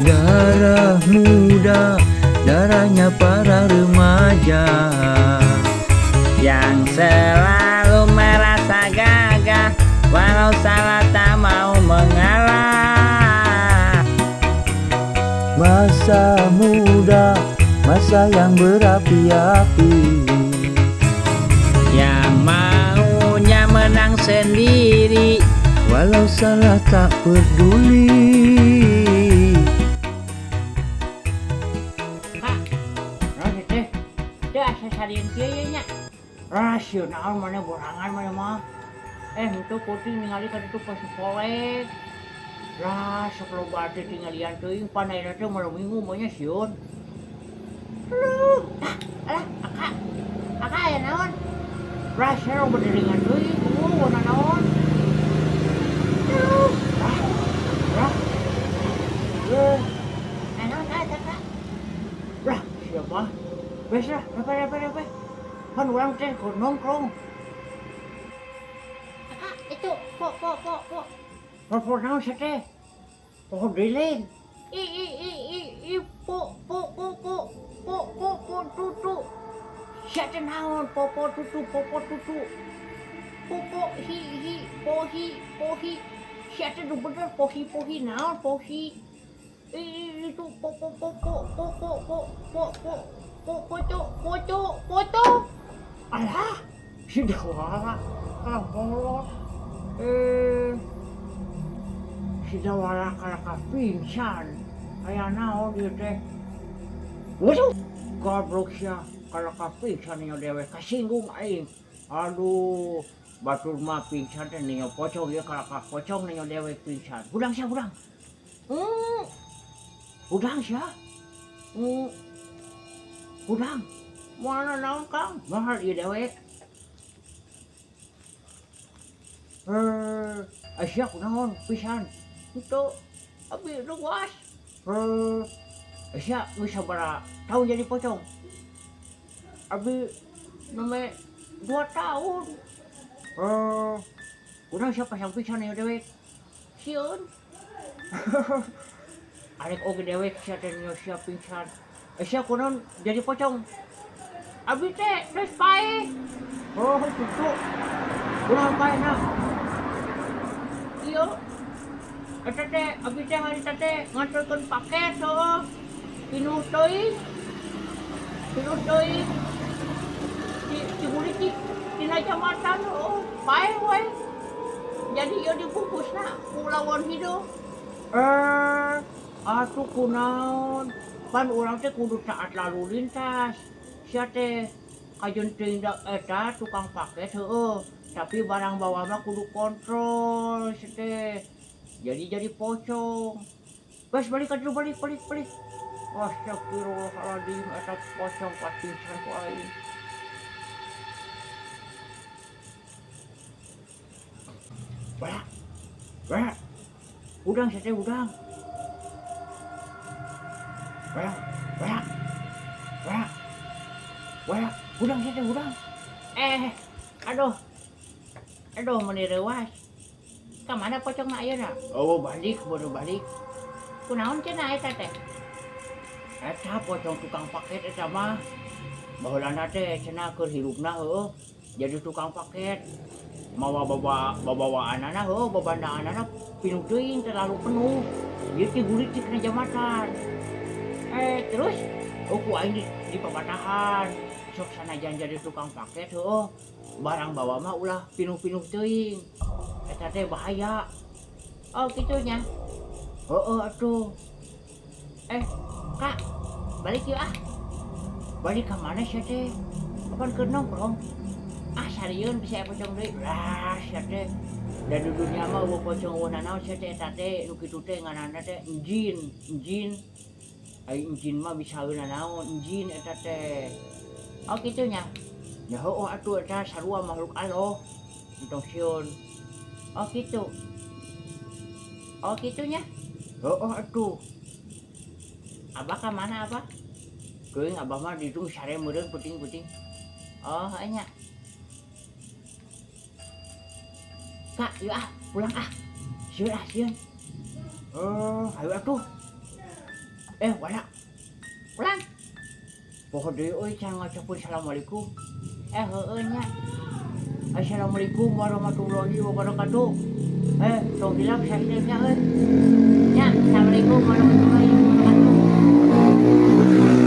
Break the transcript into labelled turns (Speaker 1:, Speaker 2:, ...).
Speaker 1: Darah muda, darahnya para remaja.
Speaker 2: Yang selalu merasa gagah, walau salah tak mau mengalah.
Speaker 1: Masa muda, masa yang berapi-api.
Speaker 2: Yang maunya menang sendiri,
Speaker 1: walau salah tak peduli.
Speaker 2: Kak, naon teh? Teu asa sarieun kieu ye nya. Rasieun naon maneh borangan maneh mah. Henteu peuting ningali ka ditu pasipolek. Lah, sok loba teh tinggalian teuing pan ayeuna teh malam minggu mah nya sieun. Aduh, ah, alah, akak. Akak aya naon? Rasieun loba deuringan teuing, kumaha warna naon? Aduh, ah, lah. Eh, aya naon ka eta, Kak? Lah, siapa? Wes lah, repe repe repe. Pan urang teh keur nongkrong. Akak, itu po po po po. Po po naon sia teh? Poho deulin. I i i i i po po po po po po po tutu. Sia teh naon? Po po tutu po po tutu. Po po hi hi po hi po hi. Sia teh nu bener po hi po hi naon po hi. I i itu po po po po po po po po po po foto foto foto. Alah, si Dawala kalah molot. Si Dawala kalah ka pingsan. Aya naon ieu teh? Waduh, goblok sia kalah ka pingsan nya dewek kasinggung aing. Aduh, batur mah pingsan teh ninyo pocong ieu kalah ka pocong ninyo dewek pingsan. Hudang sia hudang. Hudang sia. Hudang. Mana naon Kang? Mahal ieu dewek. Sia kunaon pisan. Henteu abi luas. Sia geus sabaraha tahun jadi pocong? Abi name 2 tahun. Kunaon sia pasang pisan ieu dewek? Sieun. Arek oge dewek sia teh nyo sia pingsan. Sia kunaon jadi pocong? Abi teh geus paeh. Oh, kitu. Kunaon paehna? Ieu. Eta teh abi teh harita teh nganterkeun paket heueuh. Pinuh teuing. Pinuh teuing. Di bulitik dina jambatan heueuh. Paeh we. Jadi ieu dibungkusna ku lawon hideung. Atuh kunaon? Pan urang teh kudu taat lalu lintas. Sia teh kajeun teuing da eta tukang paket heueuh, tapi barang bawa mah kudu kontrol sia teh. Jadi pocong. Wes balik atuh balik balik balik. Astagfirullahaladzim eta pocong pingsan ku aing. Wah. Wah. Hudang sia teh hudang. Wah, wah. Wah. Wah, hudang sia teh hudang. Aduh. Aduh meuni reuas. Ka mana pocongna ayeuna? Oh, balik, baru balik. Kunaon cenah eta teh? Eta pocong tukang paket eta mah. Baheulana teh cenah keur hirupna heueuh jadi tukang paket. Mawa babawaanana heueuh, babandaanana pinuh teuing terlalu penuh. Ieu teh gulitik na jambatan. Terus oh ku aing di pabatahan. Sok sanajan jadi tukang paket heueuh, barang bawa mah ulah pinuh-pinuh teuing. Eta teh bahaya. Oh kitu nya. Heueuh atuh. Kak, balik yeuh ah. Balik ka mana sia teh? Kapan keur nongkrong? Ah, sarieun bisa pocong deui. Lah, sia teh. Da di dunia mah eueuh pocong eueuh nanaon sia teh eta teh nu kitu teh ngaranna teh jin, jin. Ai jin mah bisa nanaon jin eta teh. Oh kitu nya. Ya heueuh atuh eta sarua makhluk Allah. Entong sieun. Oh kitu. Oh kitu nya. Heueuh atuh. Abah ka mana abah? Teuing abah mah ditung sare meureun peuting-peuting. Oh nya. Kak, yuk ah, pulang ah. Sieun ah, sieun. Oh, ayo atuh. Eh, wala. Ulan. Poho deui euy can ngucapkeun assalamualaikum. Eh, heueuh nya. Assalamualaikum warahmatullahi wabarakatuh. Eh, tong hilap subscribe nya euy. Nya, assalamualaikum warahmatullahi wabarakatuh.